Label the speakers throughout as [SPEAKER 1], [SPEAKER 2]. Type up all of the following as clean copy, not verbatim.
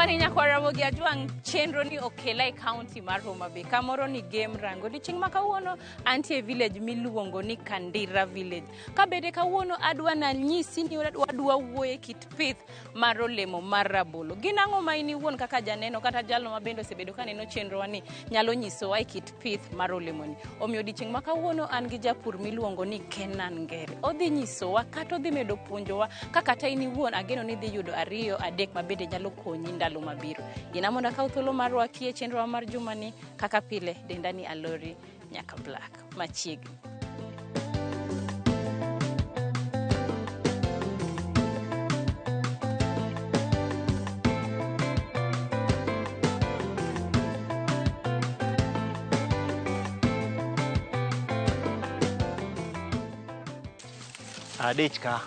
[SPEAKER 1] Wani nyakwar Ramogi Ajwang' chenro ni okela e kaunti mar Homa Bay kamoro ni Gem Rango. Odiochieng' ma kawuono antie e village miluongo ni Kandira village. Kabede kawuono adwa nanyisi ni wadwa wuoye kit pith mar olemo mar rabolo. Gin ang'o ma in iwuon kaka janeno kata jalno ma bende osebedo ka neno chenrowa ni nyalo nyisowa e kit pith mar olemoni. Omiyo odiochieng' ma kawuono an gi japur miluongo ni Kenan Ngere. Odhi nyisowa kata odhi medo puonjowa ka kata in iwuon ageno ni idhi yudo ariyo adek ma bende nyalo konyi ndalo mabiro. Gina mondo akaw thuolo mar rwaki e chenrowa mar jumani kaka pile denda ni Alori nyaka Black machiegni.
[SPEAKER 2] Adich ka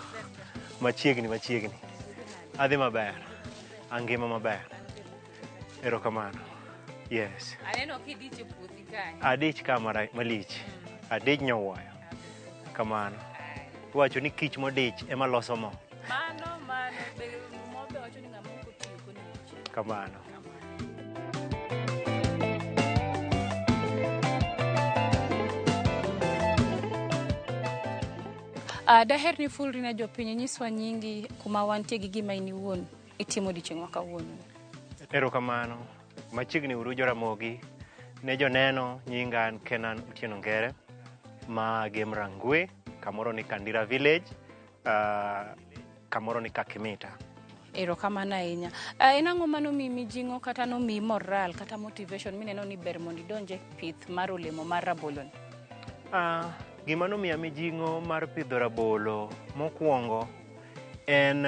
[SPEAKER 2] machiegni machiegni. Adhi maber. Angima maber. Erokamano. Yes.
[SPEAKER 1] Aneno kidich e puothi kae.
[SPEAKER 2] Adich ka malich. Adich nyowuoyo. Kamano. Iwacho ni kich modich ema loso mo.
[SPEAKER 1] Mano mano be mobe wacho ni ng'ama ok otiyo ok onego ochiem.
[SPEAKER 2] Kamano.
[SPEAKER 1] Daher ni fulri ne jopiny inyiswa nyingi kuma wantie gi gima in iwuon itimo odiochieng' ma kawuono.
[SPEAKER 2] Erokamano. Machiegni uru Joramogi. Ne joneno nyinga an Kenan Otieno Ngere ma Gem Rangwe, kamoro ni Kandira village, kamoro ni Kakimita.
[SPEAKER 1] Erokamano ahinya. En ang'o manomiyi mijing'o kata nomiyi moral kata motivation mineno ni ber mondo idonj e pith mar olemo mar rabolo ni?
[SPEAKER 2] Gima nomiya mijing'o mar pidho rabolo mokwongo en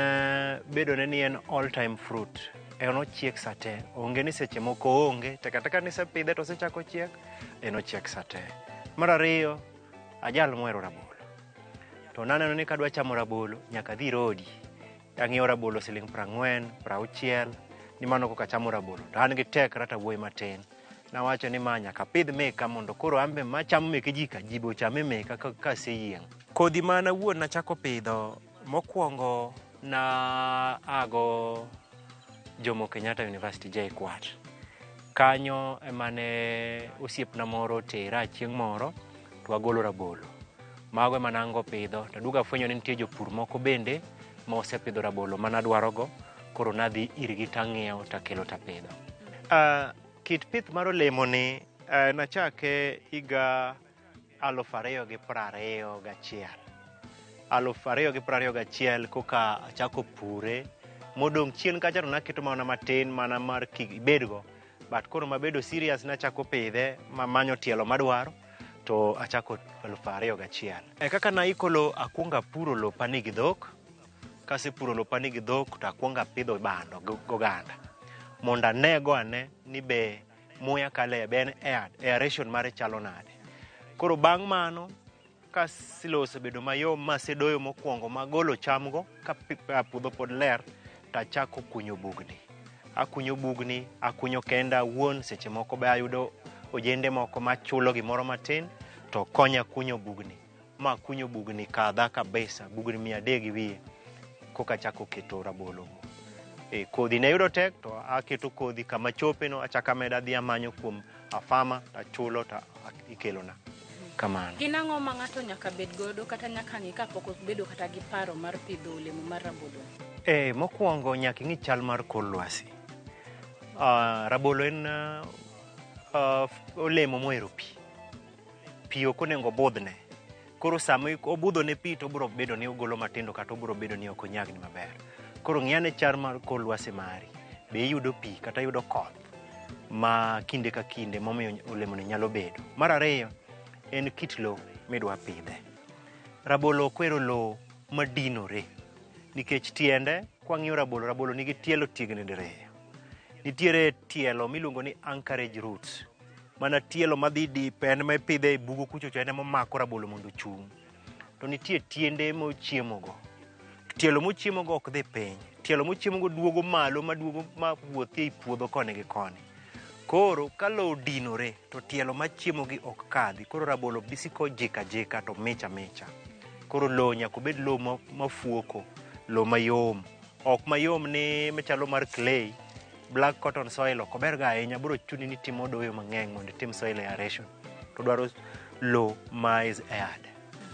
[SPEAKER 2] bedone ni en all time fruit. En ochiek sate. Onge ni seche moko oonge, tek ateka ni isepidhe to osechako chiek, en ochiek sate. Mar ariyo, ajal mohero rabolo. To naneno ni kadwa chamo rabolo, nyaka adhi rodi. Ang'iewo rabolo siling' 40, 60, ni mano koka achamo rabolo. To an gi tekra to awuoyi matin. Nawacho ni ma nyaka apidh meka mondo koro an be machamo meke ji ka, ji be ochame meka kaseyieng'. Kodhi ma an awuon nachako pidho, mokwongo na ago Jomo Kenyatta University JKUAT. Kanyo emane osiepna moro otera chieng' moro to wagolo rabolo. Mago ema nango pidho. To aduogo afwenyo ni nitie jopur moko bende ma osepidho rabolo manadwarogo. Koro nadhi irgi tang'iewo takelo tapidho. Kit pith mar olemo ni nachake higa 2021. 2021 koka achako pure. Modong' chien kacha to naketo mana matin mana mar kik ibedgo. But koro mabedo serious nachako pidhe mamanyo tielo madwaro to achako 2001. E kaka naiko lo, akwongo apuro lopa ni gi dhok. Kasepuro lopa ni gi dhok to akwongo apidho bando goganda. Mondo anego ane ni be muya kale be en air, aeration mare chalo nade. Koro bang' mano, ka lowo osebedo mayom masedoyo mokwongo magolo chamgo ka puodho pod ler tachako kunyo bugni. Akunyo bugni, akunyo kenda awuon, seche moko be ayudo ojende moko machulo gimoro matin to konya kunyo bugni. Ma akunyo bugni kadha kabisa, bugni 300 gi wiye koka achako keto rabolo. Kodhi ne yudo tek to aketo kodhi kama chope no achako amedo adhi amanyo kuom afama tachulo to ikelona. Kamano.
[SPEAKER 1] Gin ang'o ma ng'ato nyaka bed godo kata nyaka ng'i kapok obedo kata gi paro mar pidho olemo mar rabolo?
[SPEAKER 2] Mokwongo nyaka ing'i chal mar kor lwasi. Rabolo en olemo mohero pi. Pi ok onego obudhne. Koro sama obudho ne pi to obiro bedo ni ogolo matindo kata obiro bedo ni ok onyagni maber. Koro ng'i ane chal mar kor lwasi mari. Be iyudo pi kata iyudo koth ma kinde ka kinde momiyo olemoni nyalo bedo. Mar ariyo, en kit lowo midwa pidhe. Rabolo ok ohero lowo madinore nikech tiende, kwang'iyo rabolo, rabolo nigi tielo tiegni diriyo. Nitiere tielo miluongo ni anchorage roots. Mana tielo madhi deep en ma ipidhe e bugo kucho cho en ema omako rabolo mondo ochung'. To nitie tiende mochiemogo. Tielo mochiemogo ok dhi piny. Tielo mochiemogo duogo malo maduogo ma wuothi ei puodho koni gi koni. Koro ka lowo odinore to tielo machiemogi ok kadhi. Koro rabolo bisiko jika jika to mich amicha. Koro lowo nyaka obed lowo mafuoko, lowo mayom. Ok mayom ni machalo mar clay, Black cotton soil ok ober ga ahinya, biro chuni ni timo doyo mang'eny mondo itim soil aeration. To dwaro lowo ma is aired.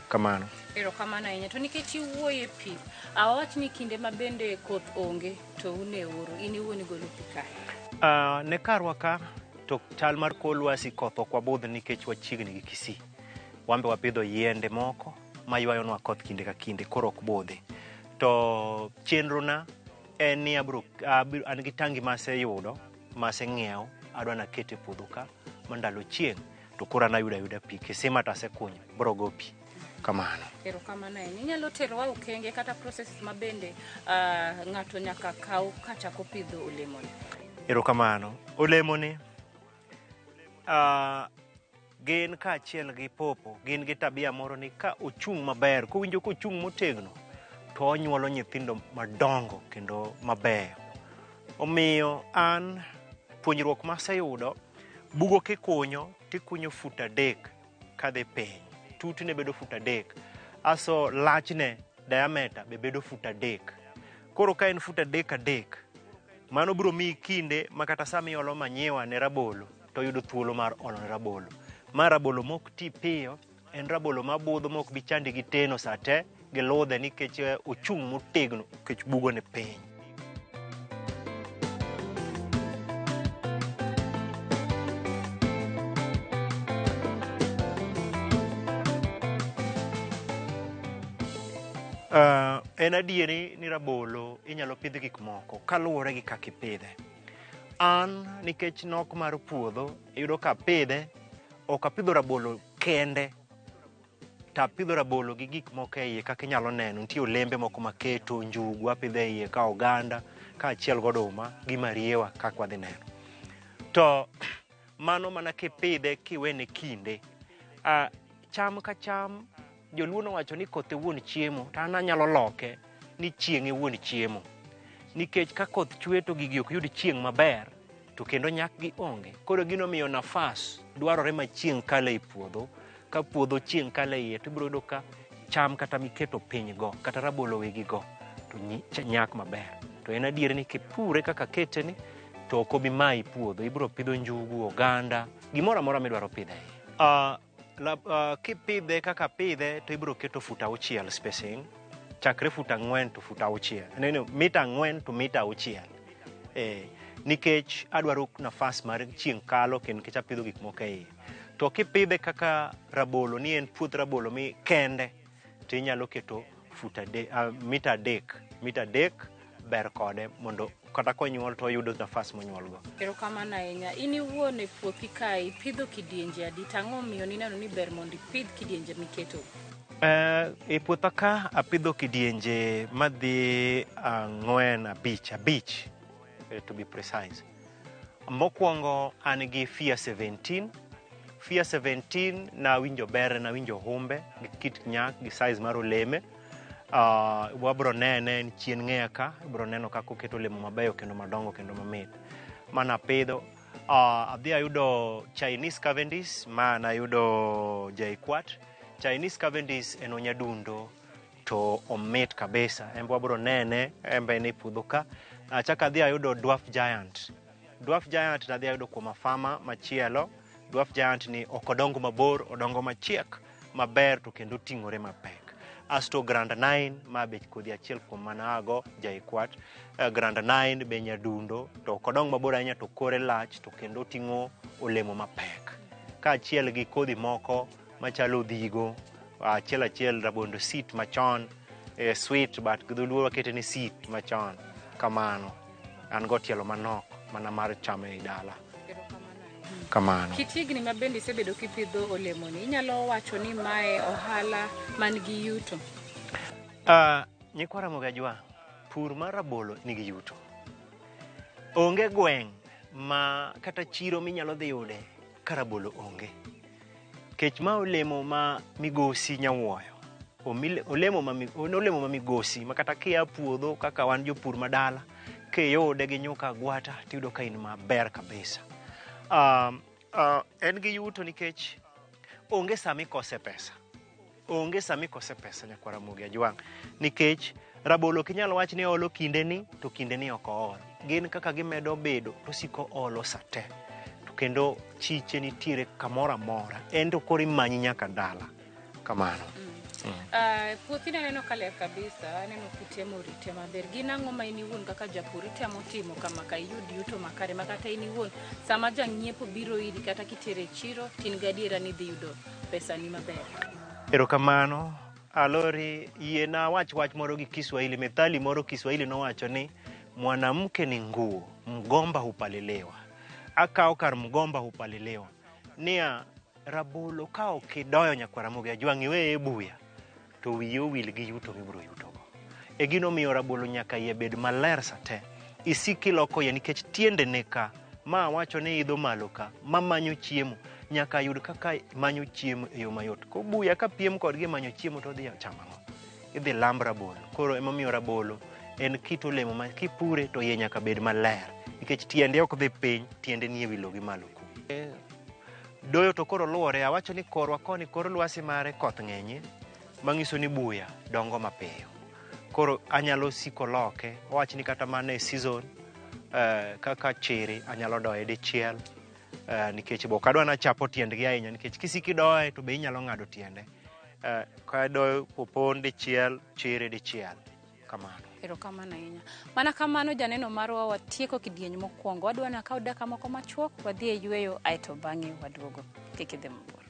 [SPEAKER 2] Kamano.
[SPEAKER 1] Erokamano ahinya. To nikech iwuoye pi, awach ni kinde ma bende koth onge to un e oro, in iwuon igolo pi kae.
[SPEAKER 2] Ne karwa ka to chal mar kor lwasi koth ok wabudh nikech wachiegni gi Kisii. Wan be wapidho yiende moko maywayonwa koth kinde ka kinde koro ok budhi. To chenro na en ni abro, an gi tangi maseyudo maseng'iewo adwa naket e puodho ka ma ndalo chieng' to koro an ayudo ayuda pi kisima to asekunyo bro go pi kamano.
[SPEAKER 1] Erokamano ahinya. Inyalo terowa okenge kata processes ma bende ng'ato nyaka kaw kachako pidho olemoni.
[SPEAKER 2] Erokamano. Olemoni gin kaachiel gi popo gin gi tabia moro ni ka ochung' maber kowinjo kochung' motegno to onyuolo nyithindo madongo kendo mabeyo. Omiyo an puonjruok maseyudo bugo kikunyo tikunyo fut 3 kadhi piny. Tutne bedo fut 3. Aso lachne diameter be bedo fut 3. Koro ka en fut 3 3, mano biro miyi kinde ma kata sama iolo manyiwa ne rabolo to yudo thuolo mar olo ne rabolo. Ma rabolo mok ti piyo, en rabolo mabudho mok bi chandi gi teno sa te gi ludhe nikech ochung' motegno nikech bugo ni piny. En adieri ni rabolo inyalo pidh gik moko kaluwore gi kaka ipidhe. An nikech nok mar puodho iyudo ka apidhe, ok apidho rabolo kende, to apidho rabolo gi gik moko e iye kaka inyalo neno. Nitie olembe moko maketo, njugu apidho e iye ka oganda kaachiel goduma gi mariewa kaka wadhi neno. To mano mana kipidhe kiwene kinde. Cham ka cham, joluo nowacho ni koth e wuon chiemo, to an anyalo loke ni chieng' e wuon chiemo. Nikech ka koth chwe to gigi ok yud chieng' maber, to kendo nyak gi onge. Koro gino miyo nafas dwarore ma chieng' kalo ei puodho. Ka puodho chieng' kalo e iye, to ibiro yudo ka cham kata miketo piny go, kata rabolo wegi go, to nyak maber. To en adier ni kipure kaka akete ni, to ok obi mayi puodho. Ibiro pidho njugu, oganda, gimoro amora midwaro pidho e iye. Kipidhe kaka apidhe, to ibiro keto fut 6 spacing, chakre fut 4 to fut 6. Neno, mita 4 to mita 6. Nikech adwaro nafas mar chieng' kalo kendo nikech apidho gik moko e iye. To kipidhe kaka rabolo, ni en puoth rabolo mi kende, to inyalo keto fut mita 3. Mita 3 ber kode mondo kata konyuol to oyudo nafas monyuol go.
[SPEAKER 1] Erokamano ahinya. In iwuon e puothi kae ipidho kidienje adi? To ang'o omiyo nineno ni ber mondo ipidh kidienje miketo?
[SPEAKER 2] E puotha ka apidho kidienje madhi 4, 5, 5 to be precise. Mokwongo an gi Fia 17. Fia 17 nawinjo ber, nawinjo humbe gi kit nyak gi size mar oleme. Wabro nene en chien ng'eya ka, ibro neno kaka oketo olemo mabeyo kendo madongo kendo mamit. Mana apidho. Adhi ayudo Chinese Cavendish, ma nayudo JKUAT. Chinese Cavendish en onyadundo to omit kabisa. En be wabro nene, en be en e puodho ka. Achako adhi ayudo Dwarf Giant. Dwarf Giant nadhi ayudo kuom afama machielo. Dwarf Giant ni ok odongo mabor, odongo machiek maber to kendo oting'ore mapek. Asto Grand 9 ma be kodhi achiel kuom mana ago JKUAT. Grand 9 be nyadundo to ok odong mabor ahinya to kore lach to kendo oting'o olemo mapek. Kaachiel gi kodhi moko machalo odhigo, achiel achiel rabondo seed machon, sweet but gi dholuo wakete ni seed machon. Kamano, an go tielo manok mana mar chamo ei dala. Kamano.
[SPEAKER 1] Kit higni ma bende isebedo kipidho olemoni, inyalo wacho ni mae ohala man gi yuto?
[SPEAKER 2] Nyikwa Ramogi Ajwang', pur mar rabolo nigi yuto. Onge gweng' ma kata chiro minyalo dhi yude ka rabolo onge. Kech ma olemo ma migosi nyawuoyo. Olemo ma migosi ma kata kia puodho kaka wan jopur madala, kiyude gi nyuka agwata tiyudo ka in maber kabisa. En gi yuto nikech onge sama ikose pesa. Onge sama ikose pesa nyakwar Ramogi Ajwang'. Nikech rabolo ok inyal wach ni olo kindeni to kindeni ok ool. Gin kaka gimedo bedo to siko olo sate. To kendo chiche nitiere kamoro amora. En to koro imanyi nyaka dala. Kamano.
[SPEAKER 1] Puothi aneno ka ler kabisa, aneno kitemo rite maber. Gin ang'o ma in iwuon kaka japur itemo timo kama ka iyud yuto makare ma kata in iwuon sama jang'iepo biro iri kata kitere e chiro to in gadiera ni idhi yudo pesani maber?
[SPEAKER 2] Erokamano. Alori, yiena awach wach moro gi Kiswahili. Methali moro Kiswahili nowacho ni mwanamke ni nguo, mgomba hupaliliwa. Akawo kar mgomba hupaliliwa. Niya, rabolo ka ok idoyo nyakwar Ramogi Ajwang' iweye e buya, to wiyi owil gi yuto mibiro yutogo. E gino miyo rabolo nyaka iye bed maler sate. Isik kiloko iye nikech tiendene ka, ma awacho ni idho malo ka, ma manyo chiemo, nyaka yud kaka manyo chiemo e yo mayot. Kobuya ka piem kodgi e manyo chiemo to odhi chamo ang'o? Idhi lamb rabolo. Koro emomiyo rabolo en kit olemo ma kipure to iye nyaka bed maler. Nikech tiende ok dhi piny, tiende nie wi lowo gi malo ku. Doyo to koro luwore, awacho ni korwa koni kor lwasi mare koth ng'enye, mang'iso ni buya dongo mapiyo. Koro anyalo siko loke, awach ni kata mana e season, kaka chiri anyalo doye dichiel, nikech be ok adwa nachapo tiendgi ahinya, nikech kisiko idoye to be inyalo ng'ado tiende. Ka adoyo opon dichiel, chiri dichiel, kamano.
[SPEAKER 1] Erokamano ahinya. Mana kamano janeno marwa watieko kidieny mokwongo. Wadwa nakaw dakika moko machuok, wadhi e yweyo aeto bang'e waduogo. Kik idhi mabor.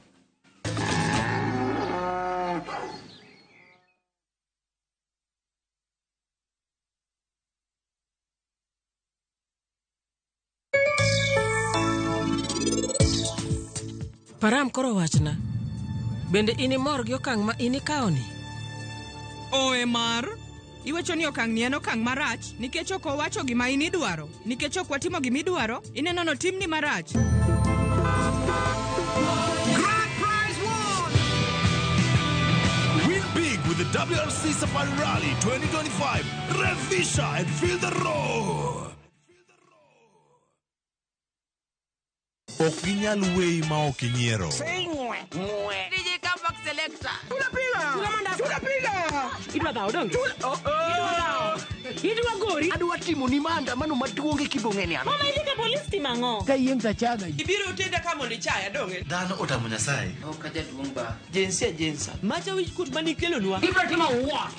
[SPEAKER 3] Param koro wachna. Bende in imor gi okang' ma in ikawoni?
[SPEAKER 4] Oe mar. Iwacho ni okang' ni en okang' marach nikech ok owacho gima in idwaro. Nikech ok watimo gima idwaro, ineno notimni marach.
[SPEAKER 5] Grand prize won! Win big with the WRC Safari Rally 2025. Revisha and feel the roar.
[SPEAKER 6] Ok ginyal weyi ma ok inyiero.
[SPEAKER 7] DJ Comeback Selector.
[SPEAKER 8] Adwa timoni maandamano maduong' e kibong'eni an.
[SPEAKER 7] Mama idhi ka polis timo ang'o?
[SPEAKER 8] Kayieng' tachaga.
[SPEAKER 4] Ibiro tenda ka mondo ichaya dong'e.
[SPEAKER 9] Dhano otamo Nyasaye.
[SPEAKER 8] Ok ajaduong' ba.
[SPEAKER 7] Jinsia jinsia. Macha wich kuot manikelonwa.
[SPEAKER 8] Ibiro timo what?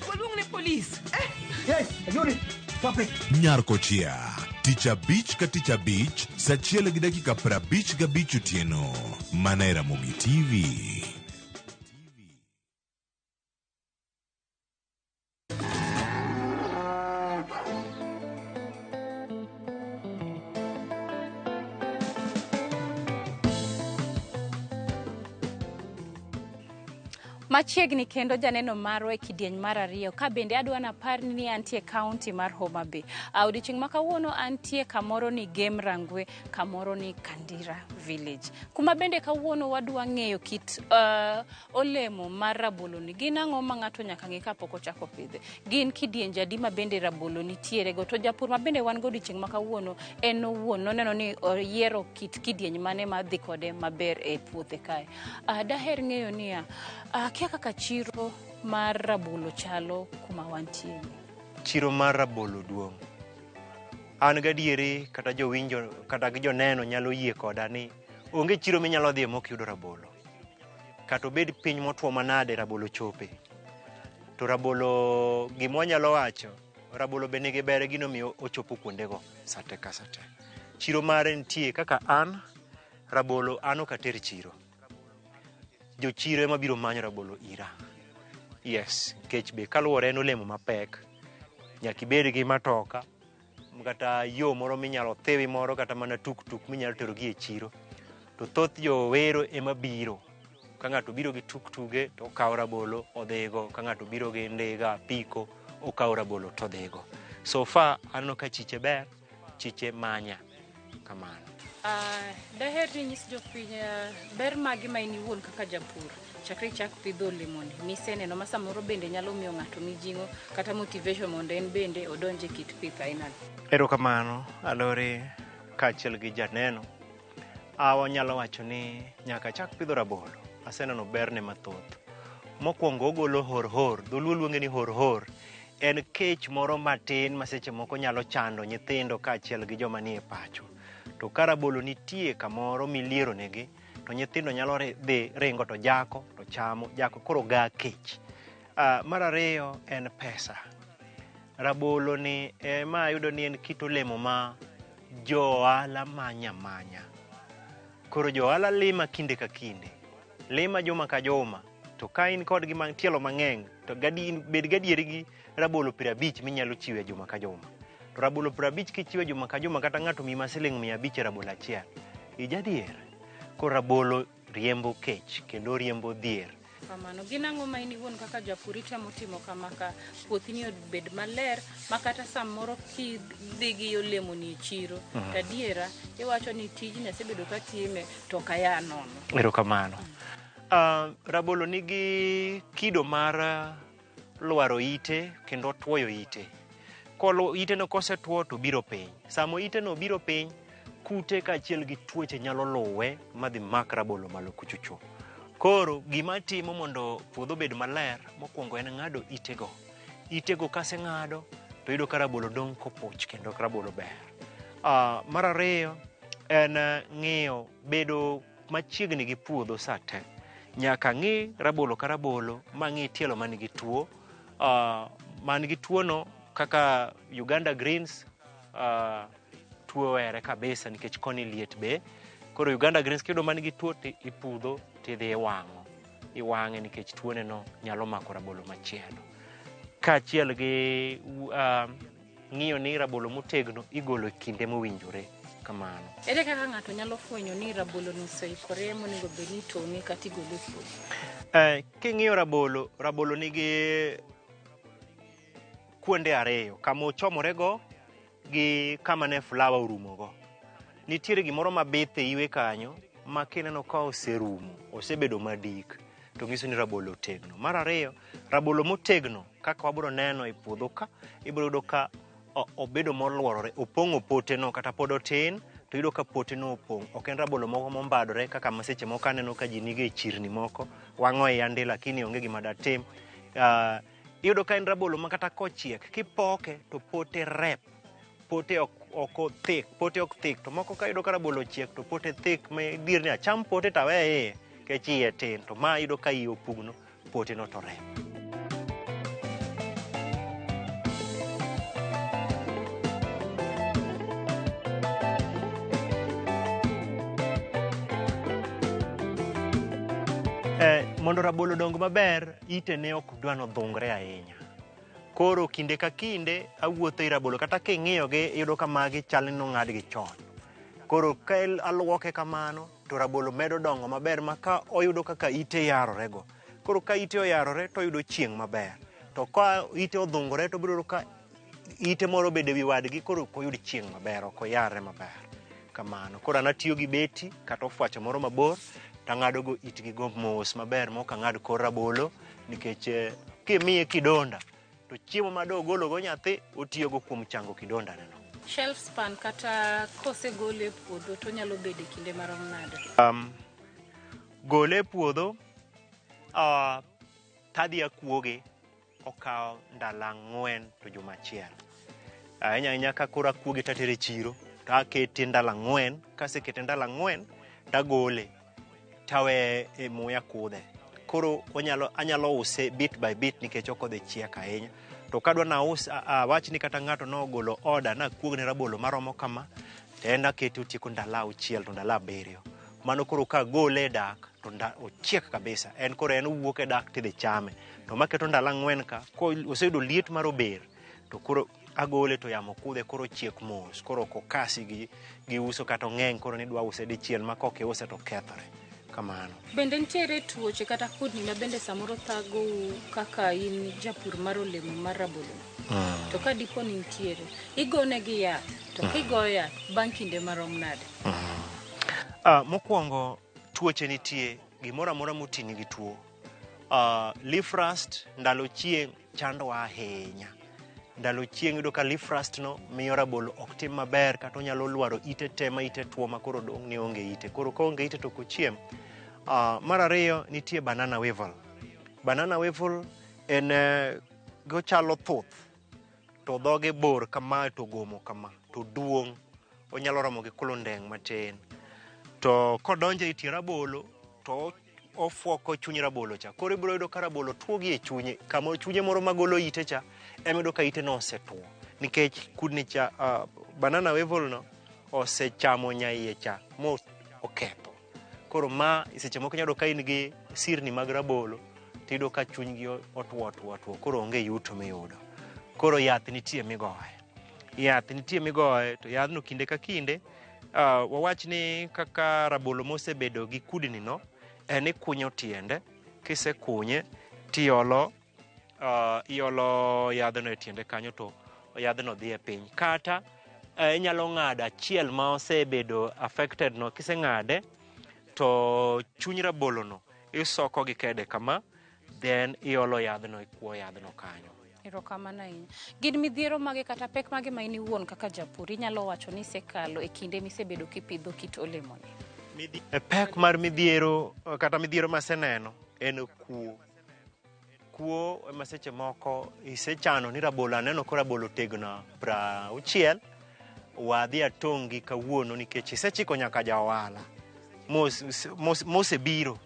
[SPEAKER 7] Waluong ne polis.
[SPEAKER 8] Hey, Ayuri, stop it.
[SPEAKER 6] Nyar Kochia. Tich abich ka tich abich, sa achiel gi dakika 55 otieno. Mana e Ramogi TV.
[SPEAKER 1] Machiegni kendo janeno marwa e kidieny mar ariyo ka bende adwa napar ni antie kaunti mar Homa Bay. Odiochieng' ma kawuono antie kamoro ni Gem Rangwe, kamoro ni Kandira Village. Kuma bende kawuono wadwa ng'eyo kit olemo mar rabolo ni. Gin ang'o ma ng'ato nyaka ng'e kapok ochako pidhe? Gin kidienje adi ma bende rabolo nitiere go? To japur ma bende wan go odiochieng' ma kawuono en owuon noneno ni oyiero kit kidieny mane madhi kode maber e puothe kae. Daher ng'eyo niya, akia kaka chiro mar rabolo chalo kuma wantie.
[SPEAKER 2] Chiro mar rabolo duong'. An gadieri kata jowinjo kata gi joneno nyalo yie koda ni onge chiro minyalo dhiye mok yudo rabolo. Kata obed piny motwo manade rabolo chope. To rabolo gima wanyalo wacho, rabolo be nigi ber gino miyo ochopo kuondego sate ka sate. Chiro mare nitie kaka an, rabolo an ok ater chiro. Jochiro ema biro manyo rabolo ira. Yes, nikech be kaluwore en olemo mapek. Nyaka ibed gi matoka, kata yo moro minyalo thiwi moro kata mana tuktuk minyalo tero gi e chiro. To thoth jowero ema biro. Ka ng'ato biro gi tuktuge to okawo rabolo odhigo, ka ng'ato biro gi ndiga, apiko, okawo rabolo to odhigo. So far aneno ka chiche ber, chiche manya. Kamano.
[SPEAKER 1] Daher ni inyis jopiny ber mage ma in iwuon kaka japur chakre ichak pidho olemoni miseneno ma samoro bende nyalo miyo ng'ato mijing'o kata motivation mondo en bende odonj e kit pith ainani.
[SPEAKER 2] Erokamano, Alori kaachiel gi janeno. Wanyalo wacho ni nyaka achak pidho rabolo, aseneno berne mathoth. Mokwongo ogolo horhor, dholuo luonge ni horhor. En kech moro matin ma seche moko nyalo chando nyithindo kaachiel gi joma nie pacho. To ka rabolo nitie kamoro miliero negi, to nyithindo nyalo dhi ringo to jako to chamo jako koro ga kech. Mar ariyo en pesa. Rabolo ni ema ayudo ni en kit olemo ma jo ohala manyo amanya. Koro jo ohala lima kinde ka kinde, lima juma ka juma, to ka in kodgi tielo mang'eny to bed gadieri gi rabolo 50 minyalo chiwo e juma ka juma. To rabolo 50 kichiwo e juma ka juma kata ng'ato miyi ma siling 500 e rabolo achiel, ijadier. Koro rabolo riembo kech kendo riembo dhier.
[SPEAKER 1] Kamano. Gin ang'o ma in iwuon kaka japur itemo timo kama ka puothini obed maler ma kata samoro kidhi gi olemoni e chiro to adiera iwacho ni tijni asebedo katime to ok aya nono.
[SPEAKER 2] Erokamano. Rabolo nigi kido mar lwaro ite kendo tuoyo ite. Ite no kosetuo to biro piny. Samo ite no biro piny, kute kaachiel gi tuoche nyalo luwe madhi mak rabolo malo kuchocho. Koro gima timo mondo puodho obed maler, mokwongo en ng'ado itego. Itego kaseng'ado, to iyudo ka rabolo dong' kopuch kendo rabolo ber. Mar ariyo en ng'iyo bedo machiegni gi puodho sa te. Nyaka ng'i rabolo ka rabolo ma ng'i tielo man gi tuo. Man gi tuo no kaka Uganda Greens, tuo were kabisa nikech koni liet be. Koro Uganda Greens kiyudo man gi tuo to ipudho tidhi iwang'o. Iwang'e nikech tuone no nyalo mako rabolo machielo. Kaachiel gi ng'iyo ni rabolo motegno igolo e kinde mowinjore kamano.
[SPEAKER 1] Ere kaka ng'ato nyalo fwenyo ni rabolo ni oseikore monego bed ni itong'e kata igole e puodho?
[SPEAKER 2] King'iyo rabolo, rabolo nigi kuonde ariyo, kama ochomorego gi kama ne flower orumogo. Nitiere gimoro mabith e iwe kanyo ma kineno ka oserumo, osebedo madik, to nyiso ni rabolo otegno. Mar ariyo, rabolo motegno kaka wabiro neno e puodho ka, ibiro yudo ka obedo moluorore, opong'o poteno kata pod otin, to iyudo ka poteno opong'. Ok en rabolo moko mombadore kaka ma seche moko aneno ka ji nigo e chirni moko, wang'o e yande lakini onge gima datim. Iyudo ka en rabolo ma kata kochiek, kipoke to pote rep, pote ok thick, pote ok thick. To moko ka iyudo ka rabolo ochiek to pote thick ma idhier ni acham pote to awe iye, nikech iye tin. To ma iyudo ka iye opugno, pote no to rep. Mondo rabolo odong maber, itene ok dwa nodhungre ahinya. Koro kinde ka kinde awuotho i rabolo, kata king'iyogi iyudo ka magi chal ni nong'adgi chon. Koro ka aluoke kamano, to rabolo medo dongo maber ma ka oyudo kaka ite yarorego. Koro ka ite oyarore to oyudo chieng' maber. To ka ite odhungore to obiro yudo ka ite moro obedo ewi wadgi, koro ok oyud chieng' maber, ok oyarre maber. Kamano. Koro an atiyo gi beti kata ofwacho moro mabor, tang'adogo itgi go mos maber ma ok ang'ad kor rabolo, nikech kimiye kidonda, to chiemo ma dogologo nyathi otiyogo kuom chango kidonda neno.
[SPEAKER 1] Shelf span kata kosegole e puodho to onyalo bedo e kinde marom nade?
[SPEAKER 2] Gole e puodho, tadhi akuoge okawo ndalo 4 to juma achiel. Ahinya ahinya ka koro akuoge tatere e chiro, to akete ndalo 4, kasekete ndalo 4 tagole taweye e muya kudhe. Koro anyalo use bit by bit nikech ok odhi chiek ahinya. To kadwa naus, awach ni kata ng'ato nogolo order nakuogne rabolo maromo kama, to en akete otieko ndalo 6 to ndalo 7. Mano koro kagole e dak to ochiek kabisa. En koro en owuok e dak tidhi chame. To maketo ndalo 4 ka, oseyudo liet mar ober, to koro agole to yamo kudhe koro ochiek mos. Koro ok okasi gi uso kata ong'eny koro nidwa use dichiel ma kok iuse to kethore. Kamano.
[SPEAKER 1] Bende nitiere tuoche kata kudni ma bende samoro thagou kaka in japur mar olemo mar rabolo? To ka dipo ni nitiere, igonegi yath, to kigoyo yath bang' kinde marom nade?
[SPEAKER 2] Mokwongo tuoche nitie, gimoro amora moti nigi tuo. Leaf rust ndalo chieng' chandowa ahinya. Ndalo chieng' iyudo ka leaf rust no miyo rabolo ok tim maber kata onyalo lwaro ite te ma ite tuo ma koro dong' ni onge ite. Koro ka onge ite to ok ochiem. Mar ariyo nitie banana weevil. Banana weevil en gochalo thuth. To dhoge bor kama to gomo kama to duong', onyalo romo gi kulundeng' matin. To kodonjo e tie rabolo to ofuoko chuny rabolo cha. Koro ibiro yudo ka rabolo tuo gi e chunye, kama chunye moro magolo ite cha, ema iyudo ka ite no osetuo. Nikech kudni cha, banana weevil no osechamo nyaiye cha mo oketho. Koro ma seche moko inyalo yudo ka in gi sirni mag rabolo tiyudo ka chunygi otuo otuo otuo, koro onge yuto miyudo. Koro yath nitie migoye. Yath nitie migoye to yadhno kinde ka kinde wawach ni kaka rabolo mosebedo gi kudni no en ikunyo tiende, kisekunye tiolo iolo yadhno e tiende kanyo to yadhno dhi e piny. Kata inyalo ng'ado achiel ma osebedo affected no, kiseng'ade to chuny rabolo no isoko gi kede kama, then iolo yadhno, ikuo yadhno kanyo.
[SPEAKER 1] Erokamano ahinya. Gin midhiero mage kata pek mage ma in iwuon kaka japur inyalo wacho ni isekalo e kinde misebedo kipidho kit olemoni?
[SPEAKER 2] E pek mar midhiero kata midhiero maseneno en kuo. Kuo ema seche moko isechano ni rabolo aneno ka rabolo otegno 60, wadhi atong'gi kawuono nikech isechiko nyaka ja ohala mosebiro.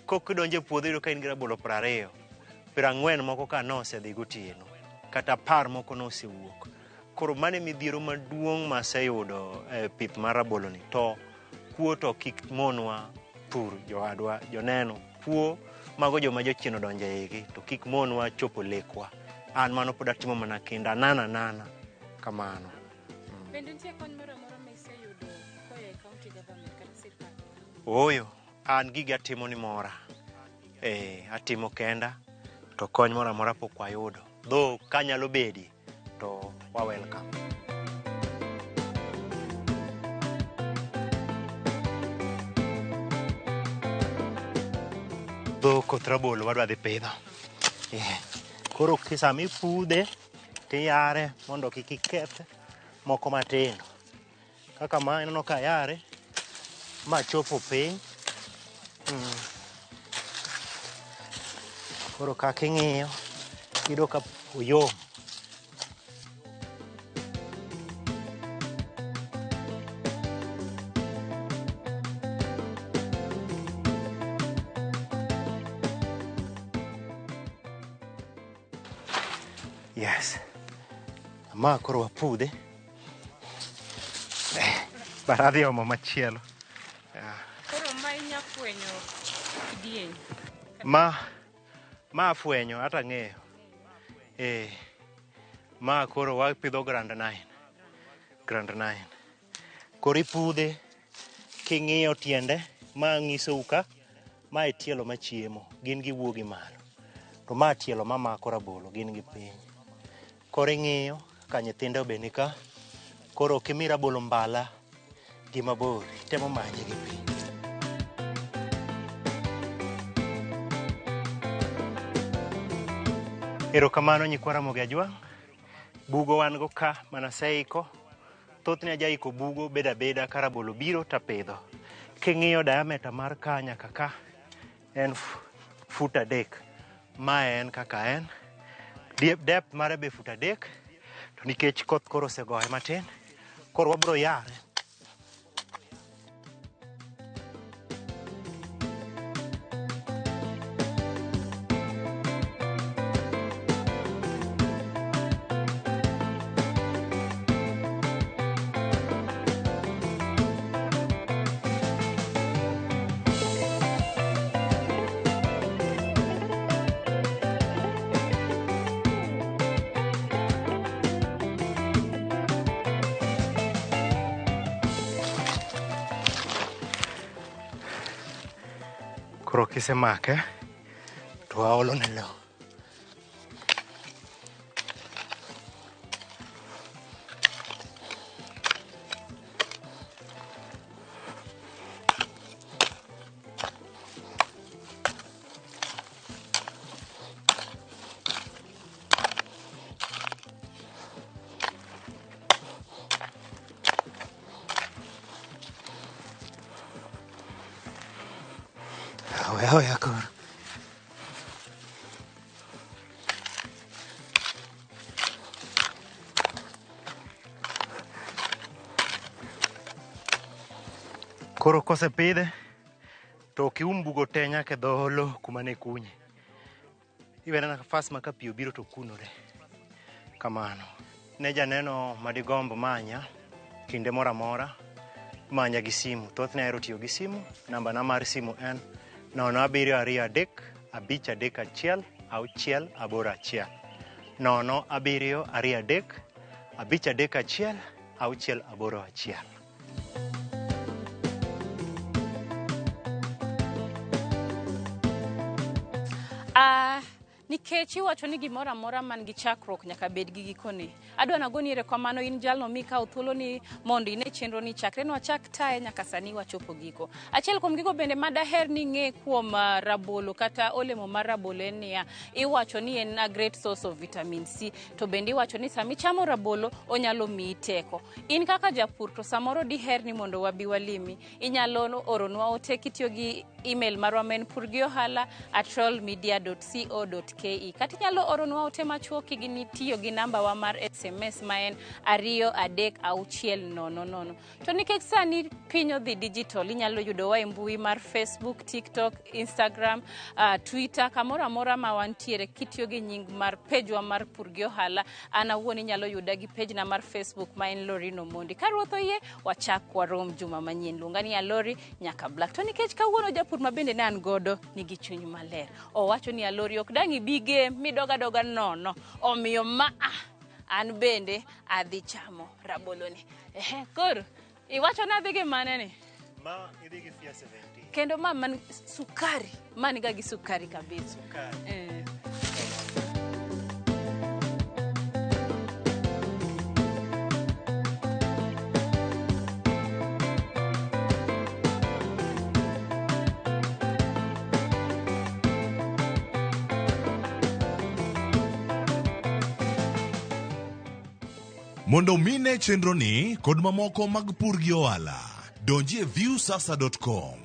[SPEAKER 2] Kok idonjo e puodho iyudo ka in gi rabolo 20, 40 moko ka nosedhi gotieno, kata 10 moko nosewuok. Koro mano e midhiero maduong' maseyudo e pith mar rabolo ni. To kuo to kik monwa pur jowadwa, joneno. Kuo mago joma jachien odonjo e igi to kik monwa chopo lekwa. An mano pod atimo mana kinda nana nana kamano.
[SPEAKER 1] Bende nitie kony moro amora ma iseyudo koa e county government kata sirkal?
[SPEAKER 2] Ooyo, an giga atimo ni mora. Atimo kenda to kony moro amora pok wayudo. Though kanyalo bedie to wa welcome. Dho koth rabolo wadwa dhi pidho. Koro sama ipudhe tiyare mondo kik iketh moko matindo. Kaka ma ineno ka yare ma chopo piny. Koro kaka ing'iyo iyudo ka oyom. Yes. Ma koro wapudhe. But adhi omo machielo.
[SPEAKER 1] Koro ma inya fwenyo kidieny?
[SPEAKER 2] Ma afwenyo ata ang'eyo. Ma koro wapidho grand 9. Grand 9. Koro ipudhe king'iyo tiende, ma ng'isou ka, ma e tielo machiemo, gin giwuok gi malo. To ma tielo mamako rabolo, gin gi piny. Koro ing'iyo ka nyithindo be nika, koro ok imi rabolo mbala gi mabor, itemo manye gi piny. Erokamano nyikwa Ramogi Ajwang'. Bugo wan go ka mana aseiko. Thothne ajaiko bugo bedo abeda ka rabolo biro tapidho. King'iyo diameter mar ka nyaka ka en fut 3. Ma en kaka en. Depth mare be fut 3. To nikech koth koro osegoye matin, koro wabiro yare. Koro kisemake to aolo ne lowo. Oya koro. Koro kosepidhe to ok ium bugo te nyaka e dho lowo kuma ne kunye. Iwene nafas ma ka pi obiro to kunore. Kamano. Ne janeno madigomb manya kinde moro amora, manya gi simu. Thothne ahero tiyo gi simu. Namba na mar simu en 0723 531 681. 0723 531 681.
[SPEAKER 1] Ah, nikech iwacho ni gimoro amora man gi chakruok nyaka bed gi gikone. Adwa nagoni erokamano in jalno mikawo thuoloni mondo ine chenro ni chakre nwachak taye nyaka sani wachopo giko. Achiel kuom gigo bende madaher ni ing'e kuom rabolo kata olemo mar rabolo en niya, iwacho ni en a great source of vitamin C, to bende iwacho ni sama ichamo rabolo onyalo miyi teko. In kaka japur to samoro diher ni mondo wabi walimi, inyalo oronwa ote kitiyo gi email marwa ma en purgiohala@royalmedia.co.ke, kata inyalo oronwa ote machuok kitiyo gi namba wa mar SMS ma en 23600. To nikech sani piny odhi digital, inyalo yudowa e mbui mar Facebook, TikTok, Instagram, Twitter, kamoro amora ma wantiere kitiyo gi nying mar pejwa mar Pur gi Ohala. An awuon inyalo yuda gi page na mar Facebook ma en Lorino Mondi. Ka Ruoth oyie, wachak warom juma manyien. Luonga ni Alori nyaka Black. To nikech kawuono japur ma bende ne an godo nigi chuny maler. Owacho ni Alori ok dang' ibi game midog adoga nono. Omiyo ma an bende adhi chamo raboloni. Ehe, koro iwacho ni adhi gi mane ni?
[SPEAKER 2] Ma idhi gi Fia 17.
[SPEAKER 1] Kendo ma man sukari, ma niga gi sukari kabisa.
[SPEAKER 2] Sukari.
[SPEAKER 6] Mondo mine chenro ni kod mamoko mag pur gi ohala, donji e viewsasa.com.